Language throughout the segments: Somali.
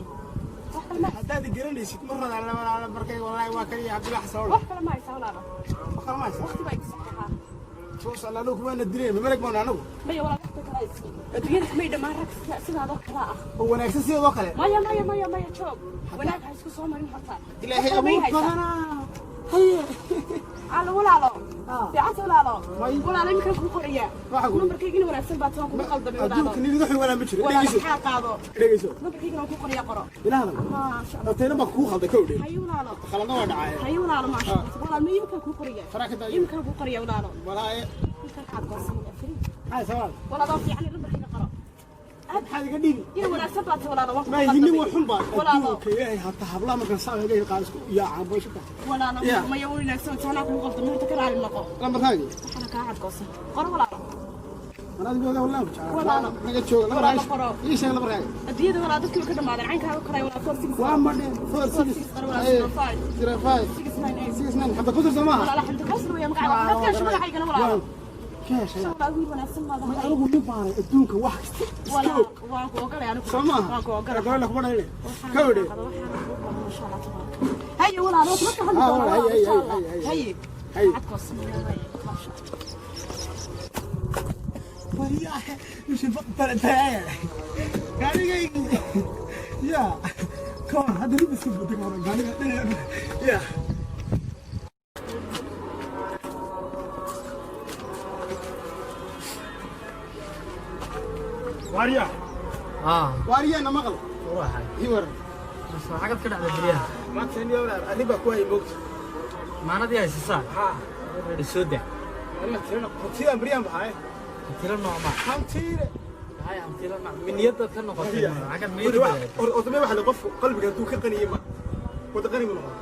Haddaad garanaysid mar markay wallaahi waa kaliya Cabdullah Xasan Wax kale ma haysaa walaalo? Ma kala maysa. Waqti baa igu saxaa. Soo socda anagu kumaana dileen mamalek baanu anagu. Maya walaal, waqti kale haysi. Adduunyada kumay dhammaan rag sidaadoo kale ah. Oo wanaagsan sidoo kale. Maya, maya, maya, maya, joog. Wanaag ha isku soo marin horta. Ilaahay Wax kale may abuur haysaa. badanaa haye. Allo walaalo. Fiicanta walaalo. May. Walaalo, iminkaan kuu qorayaa. Waxa ku- Nambarkaygina wanaagsan baa toban kugu qaldamay walaalo. Adduunka nin wuxuu walaa ma jiro. Walaalo, dhegeyso. maxaa qaado? Dhegeyso. Nambarkaygina waan kuu qorayaa, qoro. Ilaahdan. Maasha Allah. Hortayna baa kugu khalday kow dhe. Haye walaalo. Khaladna waa dhacay. Haye walaalo, maasha Allah. Walaalo, ma iminkaan kuu qorayaa. Faraa ka daayo. Iminkaan kuu qorayaa walaalo. Walaaye. Iminkaan kaad goosanaya free. Maxay sawaal? Walaalo, fiican nambarkayga qoro. Maxaad iga dhiibi? Ina wanaagsan baa tahay walaalo, waan kugu Ma hinin qaldamay. waa xun baa. Walaalo. Adduunka Ilaahay hataa hablaha markaan saa iga qaad isku yaacaan boy shubta. Walaalo. Yeah. Maya, wanaagsan tahay kugu qaldamay, horta ka raali noqo. Lambarkaagii. Waxaana kaa cadgoosan. Qoro walaalo. Anaad iga walaa ku jeclaa. Walaalo. Naga jooga Walaalo, lambarkaaga. qoro. Ii sheeg lambarkaaga. Adduunyada walaal dadkii way ka dhamaadeen caynkaaga koray walaal, 46. Waa madhe 46. 46 qoro walaal, 05. 05. 698. 69 xabda ku tirsan maaha. Walaalo, xamdi kawsar weeye magacayga. Dadkaan shu magacaygana walaalo. Ka heshay. Walaal, wiil wanaagsan baad ahay. Anigu nin baanay adduunka wax kasta iska Walaal, og. waan ku ogolay anigu. Soo maaha. Waan ku ogolay. Gabadha kuma dhalin. Waxaana Ka wadhe. qado, waxaana kuu qabo, masha Allah tabaaraka. Haye walaalo, waad marka hadli Ah, doonaa walaal, walaal, haye, insha haye, Allah. haye, Haye. haye. Cadgoosan, haye, masha Allah. Ya kahor hadda nin iska buday kahor gaariga ya. Waarya. Ah, waarya na maqal. Ruuxa. Ii waran. Xagad ka dhacda beryaha. Maanta ni walaal ani baa ku hayay moogta. Maanadii haysasaa. Ha. Soo dah. Aniga tirana hantida beryahan baxay. Hantilo noocma. Hantida. Maxay hantilo nooc? Miniyadaad ka noqotay. Xagad miniyada. Odamay waxa la qofku qalbiga hadduu ka qaniye ma wada qani mu noqon.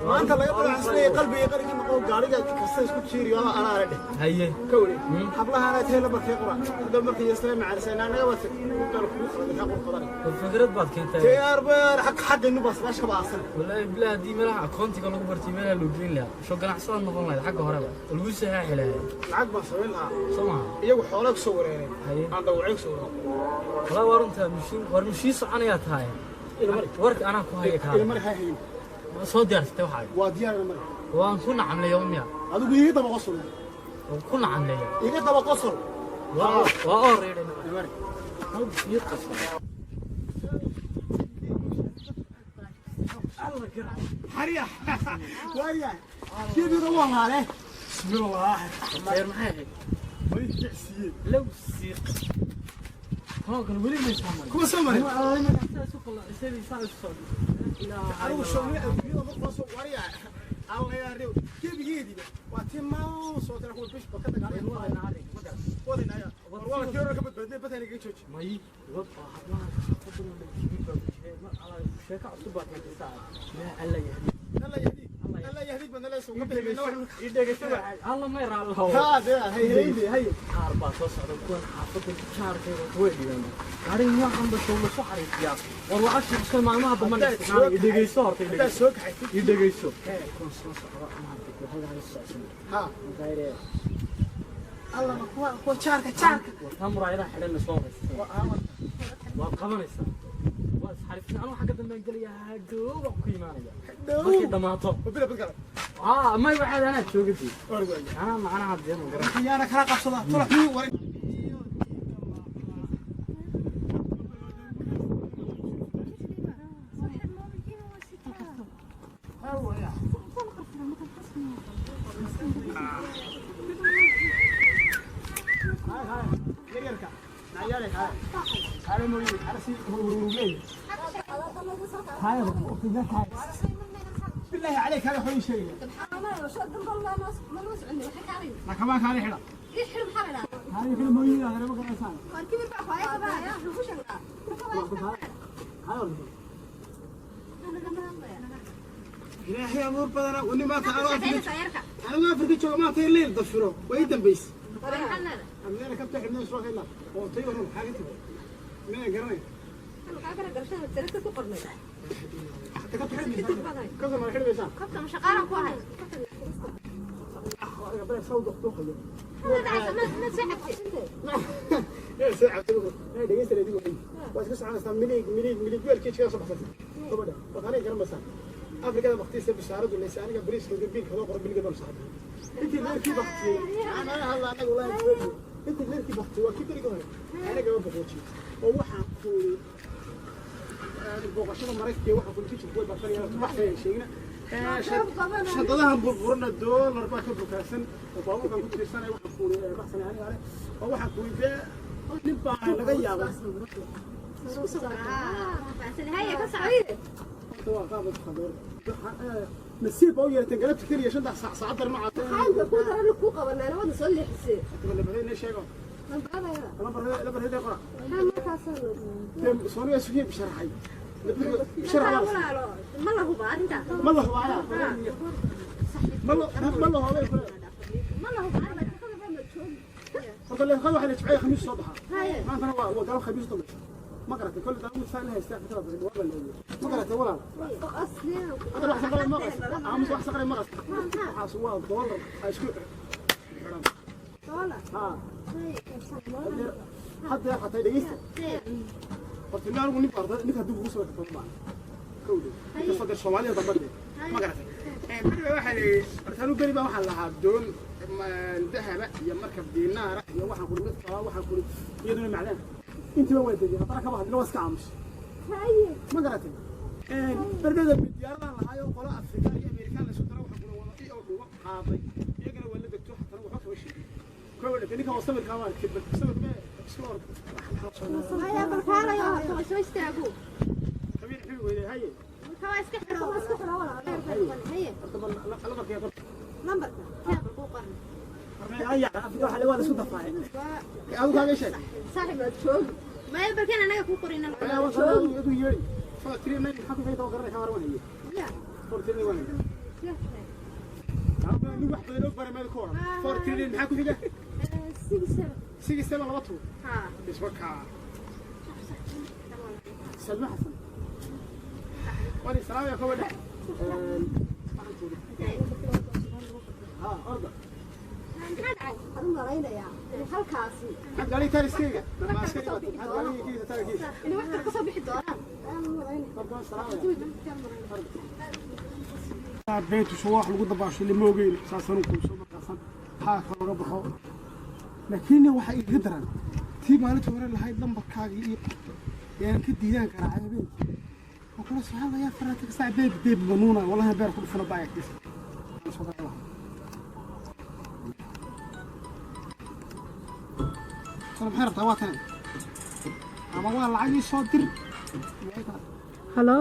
Maanta laga bilaabo qalbiga qani ka noqon gaariga kasta isku jiiriyo anaa dheh. Haye. Ka wari hablaha anaa tahay lambarkay qura hadda markay isla macarisay naga wata dal kugu qaldan ka qur badan. Fikrad baad keentay. Tiyaar beer xaq xaq inuu bas meesha baasan. Wallaahi bilaah haddii meelaha akoontiga lagu bartay meelaha loo geyn lahaa. Soo ganacsada noqon lahayd xagga horeba. Lagu saxaaxi lahaa. Lacag baan samayn lahaa. Soo maha. Iyagu xoolo ku soo wareereen. Haye. Aan dawacay ku soo wareereen. Wallaahi waa runtaa mishiin war mishiin soconayaa tahay. Warka anaa ku haya kaa. Ilmari hay hayn. Soo diyaarsatay waxaaga. Waa diyaar ilmari. Waan ku nacamleeya miya. Adigu iga daba qosol. Waan ku nacamleeya. Iga daba qosol. Waa waa oo reeray. Ilmari. Hariya. Wariya. Kebiga waa laale. Bismillah. Reer maxay ahayd? Way kicsiye. Low siiq. Tanoo kale weli may soo marin. Kuma soo marin. Adigu Adigu showni adduunyada markuu soo wariya. Alla yaa rew. Kebigeediba waa tii maa soo tira kuwa bish bakada gaariga. Wadinaya. War wala kii hore ka badbaadnay badan iga jooji. May wad oo hablaha xaafadda la kibir baa ku jiray mar alla sheeko cusub baad keentay saa yaa alla yahdi. Alla yahdi. Alla yahdi baan la soo qabtay. I dhegeyso alla may raallo. Ha, de hay hay hay. Qaar baa soo socda kuwan xaafadda jaarkayga way dhigaan gaariga noocan ba soo la soo xariifiyaa war waa ashir iska maalmaha dambe i dhegeyso horta i Haddaad dhegeyso soo kaxaysid. I dhegeyso kuwan soo socda maanta halkan la socodsan. Ha. Markaa Alla ma kuwa kuwa jaarka jaarka. Wartaa muraayadaha xidhan soo horeysa waad qabanaysaa waad isxariifsan anuu xagga dambe aan gelayaa hadhow baan ku imaanaya markay dhammaato. Bila badgala. Aa may waxaad anaa joogadi. War waaya. Anaa macnaha dee ma garan. Yaana kala qabsada. Tula kii war. Yaryarka. Naayare kale. Kale mooyee, arsi ururuley. Hay, Bilaahi caleyk, hada waxba ii sheegaya. Ma kamaan kaali xidha. Kaali xidha mooyin aad ma garanaysaa. Ilaahay abuur badana wani maanta anoo Afrika, anigu Afrika jooga maanta in leel dafiro way ii dambaysay. Amneena kabta xidhnay soo hayla oo tayo run xaaga tago. Meel garanay. Hatta kabta xidhnaysaa. Kabta ma xidhnaysaa. Adiga bale saw doqdoqayo. Waa iska soconaysaa milig milig milig weelkii jigaa soo baxsatay gabadha waad aniga garanaysaa. Afrikada baktiisa bishaaradu leysa aniga bariiska biilka loo qoro biliga baan saxday intii leerkii baktiyey anaa hadla anaga wallaahi intii leerkii baktiyey waa kii beriga hore aniga waa boqooji oo waxaan kuuli booqashada Maraykanka waxaan kuuli jijib way bartanaya baxsaya sheegina shandadahan burburana doolar baa ka bukaasan oo baabuurkan ku tiirsanaya waxaan kuuli baxsanay aniga ale oo waxaan kuuli dee nin baa laga yaabaa. Waa qaab khadoor nasiib baa u yeelatay galabta keliya shanta saac saacad dar ma caatay sheego lambar qora sooniga sugiye bisharaxay bisharax ma la hubaa ma la hubaa. Horta leeqada waxaa la jibcaya khamiis soo baxaa maantana waa galab khamiis dambaysa ma garatay kolle daa saa la haystaa fikrada waa la leeyahay ma garatay walaal hadda wax saqalay ma qas aamus wax saqalay ma qas waxaas waa doolar ay isku xidhan ha hadda xataa dhegeysta. Horta nin anigu nin barda ninka hadduu kugu soo karto ma kowde ninka soo dir Soomaaliya dambe ma garatay. Beriba waxaa la yidhi horta anigu beri baa waxaan lahaa doon dahaba iyo markab diinaara iyo waxaan kuri mid kalaa waxaan kuri iyaduna macdaan intiiba waa degay haddana kaba hadlina waa iska aamus ma garatay. Berdhada diyaaradan lahaayo qola Afrika iyo Amerikaan la isku daro waxaan kuri wada i oo dhugo qaaday iyagana waa la degto xatana waxba kama sheegin kow dhigtay ninka waa sawirka waa arkay sawirka mee isla orda kabiir xil weyne haye horta bal lambarkee qor aya Afrika waxa waa la isku dafaay adigu kaaga sheeg. Ayaa waa soo adigu yeeri 439 maxaa ku xigta oo garanay ka warwan haye 439 waan haye nin wax badan oo baray meel ku oran 439 maxaa ku xiga 67 2 iswa kaa Salma Xasan wali salaam ya kowa dhex ha orda maxaad gaariga taariskeyga ma askari baad maxaad gaariga taariskiisa marka waan salaamaya beetu soo wax lagu dabaasho lama ogeyn saasanu kuu soo markaasan xaaka looga baxo laakiin waxa iiga daran tii maalinta hore lahayd lambarkaagii iyo yaan ka diidaan garaacay habeenkii oo kula soo hadlayaa faraata ka saac beeb beeb manuuna wallahi beer ku dhufana baa agtiisa soo garaaca tana maxay rabtaa waa tani ama waa lacag ii soo dir. Halo.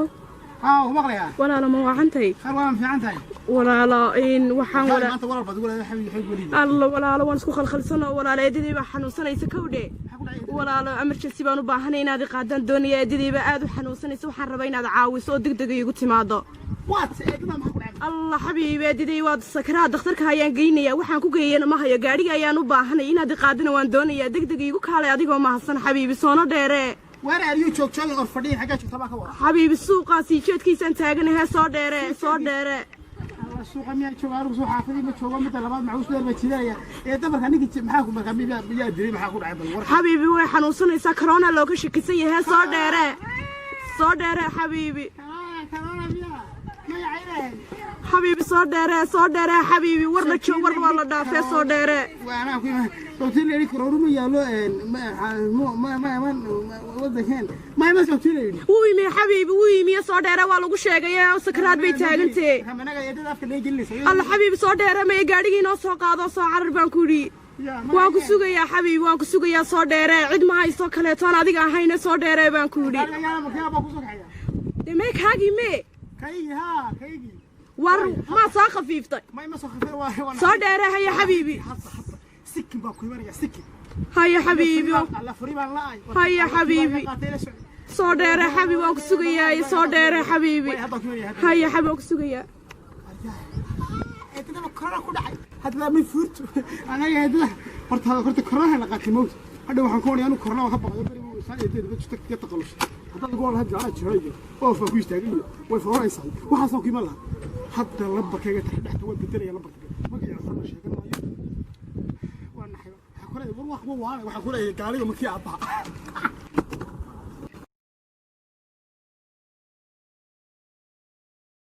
Haa, ku maqlayaa. Walaalo, ma waacantay? Khayr, waa fiican tahay. Walaalo in waxaan Walaal wala maanta walaal baad igu leedahay xabiib weliba. Alla walaalo, waan isku khalkhalsanoo walaalo, eedadii baa xanuunsanaysa kowdhe. Maxaa ku dhacay? Walaalo, emergency baan u baahanay inaad i qaadaan doonaya. Eedadii baa aad u xanuunsanaysa, waxaan rabaa inaad caawiso oo deg deg iigu timaado. What, eedada maxaa ku dhacay? Alla xabiibi, eedadii waad sakraa, dhakhtarka ayaan geynaya, waxaan ku geeyana ma hayo, gaadhiga ayaan u baahanay inaad i qaadana waan doonayaa. Deg deg iigu kaalay adigoo mahadsan xabiibi, soono dheere. Where are you? Joog joogin or fadhiin, xaggaa joogta baa ka wada. Xabiibi, suuqaasi jeedkiisaan taaganahay, soo dheere, soo dheere. Suuqa miyaa jooga anigu? Soo xaafadii ma joogo. Midda labaad maxuus dheer baa jidanaya ee dabarka ninka maxaa ku markaa miyaa dilay? Maxaa ku dhacay bal war? Xabiibi, way xanuunsanaysaa, corona looga shakisan yahay, soo dheere, soo dheere xabiibi. Corona miyaa magaca Ilaahay? Xabiibi, soo dheere, soo dheere xabiibi, war la joog, war waa la dhaafee, soo dheere. Waanaa ku iman sababtii la yidhi corona ma yaallo ma ma ma wadankeen ma iman sababtii la yidhi. Wuu yimi xabiibi, wuu yimiye, soo dheere, waa lagu sheegay sakraad bay taagantee. Managa eedada afka laga gelinaysa. Alla xabiibi, soo dheere, maya gaadhigii noo soo qaado, soo carar baan ku yidhi. Waan ku sugayaa xabiibi, waan ku sugayaa, soo dheere, cid ma hayso kaleetoon adiga ahayna, soo dheere baan ku yidhi. Gaariga yaala makiyaa baa kusoo kaxaya. Dee mee kaagii mee? Kaygii haa, kaygii. War maa soo khafiiftay? Ma ima soo khafeen, waa Soo dheere, haya xabiibi. Hadda sikin baa ku imanaya, sikin. Haya xabiibi. Alla furi baan la'ay. Haya, xabiibi. Soo dheere xabiibi, waan ku sugayaa. Soo dheere xabiibi. Hadda ku imanaya hadda. Haya xabiibi, waan ku sugayaa. Eedada corona ku dhacay hadda, mi fuurto anaga eedada. Horta corona la qaatay mawt. Hadda waxaan ku oranaya anu corona waan ka baqayo beri buu isaan eedada ba jirta ka taqalushay. Hadda lagu oran lahaa jiro iyo oo fa ku istaagay iyo way fooraysaa, waxaasoo ku iman lahaa. Hadda lambarkayga dhexda waan bedelaya lambarkayga, magaciisa corona sheegan maayo. Waa naxay. Waxaa ku leeyahay war wax ma waana. Waxaa ku leeyahay gaariga markii aabbaha.